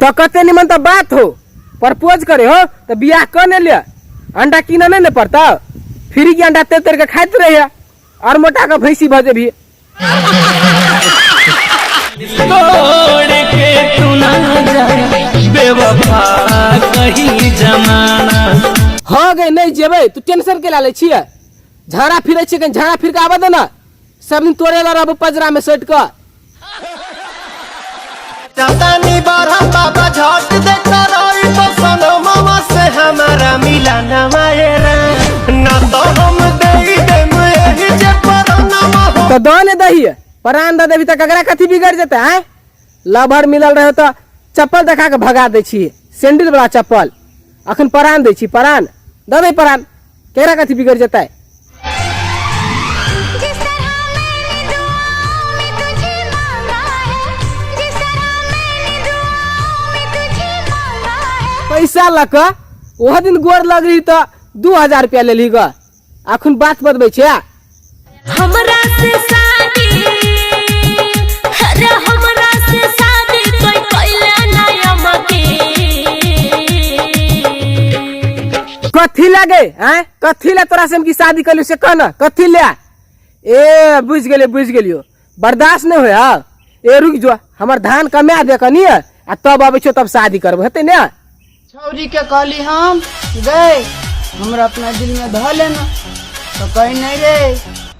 तो कते निमन तो बात हो, प्रपोज करे हो तो बियाह कर ने ले, अंडा कीना नहीं ने पड़ता, फ्री के अंडा तेर तेर के खाइत रहिए और मोटा के भैंसी भऽ जेबही। तोड़ के तू ना जा बेवफा कही जमाना। हाँ गे नहीं जेबै, तू टेंशन के लै छियै? झाड़ा फिरै छियै, कहीं झाड़ा फिर के आबऽ दे ना, सब दिन तोरे लए रहबो पजरा में सटि कऽ। चांदनी बारह बाबा झट देखता रही तो सनमवा से हमारा मिला ना मायरा ना तो हम दे देम एही जे परनमा हो। तो दऽ ने दही, परान दऽ देबी तऽ ककरा कथी बिगड़ जेतै? आँय, लभर मिलल रहे तऽ चप्पल देखा के भगा दै छी, सैंडल वाला चप्पल। अखन परान दै छी, परान दऽ दे, परान केकरा कथी बिगड़ जेतै? जिस तरह मैंने दुआओं में तुझे मांगा है, जिस तरह मैंने दुआओं में तुझे मांगा है। पैसा लऽ कऽ ओहो दिन गोर लगली तऽ 2000 रुपया लेलही ग, अखन बात बतबै छै। हमरा से शादी, अरे हमरा से शादी कोई कैले ना अमके। कथी लगे आँय, कथी ले तोरा से हम की शादी कलियो से कह ना, कथी ले? ए बुझि गेलियो, बुझि गेलियो, बर्दाश्त नहीं होय। हाँ ए रुक जो, हमर धान कमा दे कनी आ तब अबै छियो तब शादी करबो, हेतै ने? छौरी के कहली हम गए हमरा अपना दिल में धऽ लेना, तो कही नहीं रे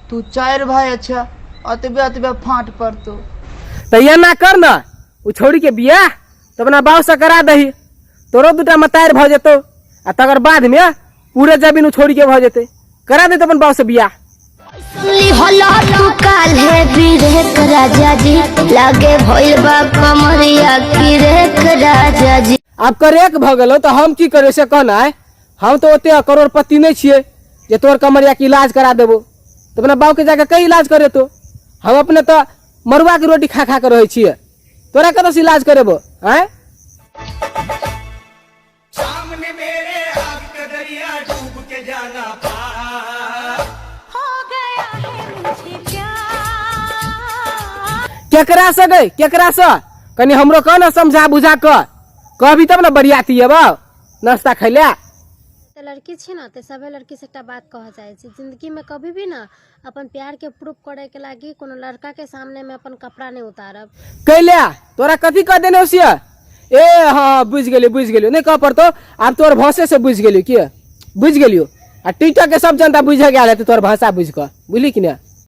तू चार भाई, अच्छा अतबे अतबे फाट पड़तो। तऽ एना कर न, ओ छौरी के बियाह तऽ अपना बाप से करा दही, तोरो दूटा मतारि भऽ जेतौ आ तकर बाद में पूरे जमीन ओ छौरी के भऽ जेतै। करा दे अपन बाप से बियाह। सुनली होला तू काल्हे बिरेक राजा जी, लागे भइल बा कमरिया किरेक राजा जी। आब करेक भऽ गेलौ तऽ हम की करबै से कहना है? हम तऽ ओते करोड़पति नहि छियै जे तोहर कमरिया के इलाज करा देबो, तऽ अपना बाप के जाके कहीं इलाज करेतो। हम अपने तऽ मरुआ के रोटी खा खा के रहै छियै, तोरा कतऽ से इलाज करेबो? आँय, हो गया है मुझे प्यार। केकरा से गई, केकरा से कनी हमरो कह ना, समझा बुझा कऽ कहबी तब ने बरियाती एबौ नाश्ता खैला। तऽ लड़की छी ने तऽ सभे लड़कीसँ एकटा बात कहऽ चाहै छी, जिन्दगीमे कभी भी ने अपन प्यारके प्रूफ करैके लागि कोनो लड़काके सामनेमे अपन कपड़ा नहि उतारब। कैला तोरा कथी कह देने होसिया? ए हाँ बुझि गेलियो, बुझि गेलियो, नहि कह पड़तो आब, तोहर भाषे से बुझि गेलियो। की बुझि गेलियो? आ टिकटॉक के सब जनता बुझे गेल हेतै तोहर भाषा बुझि कऽ, बुझली कि नहि?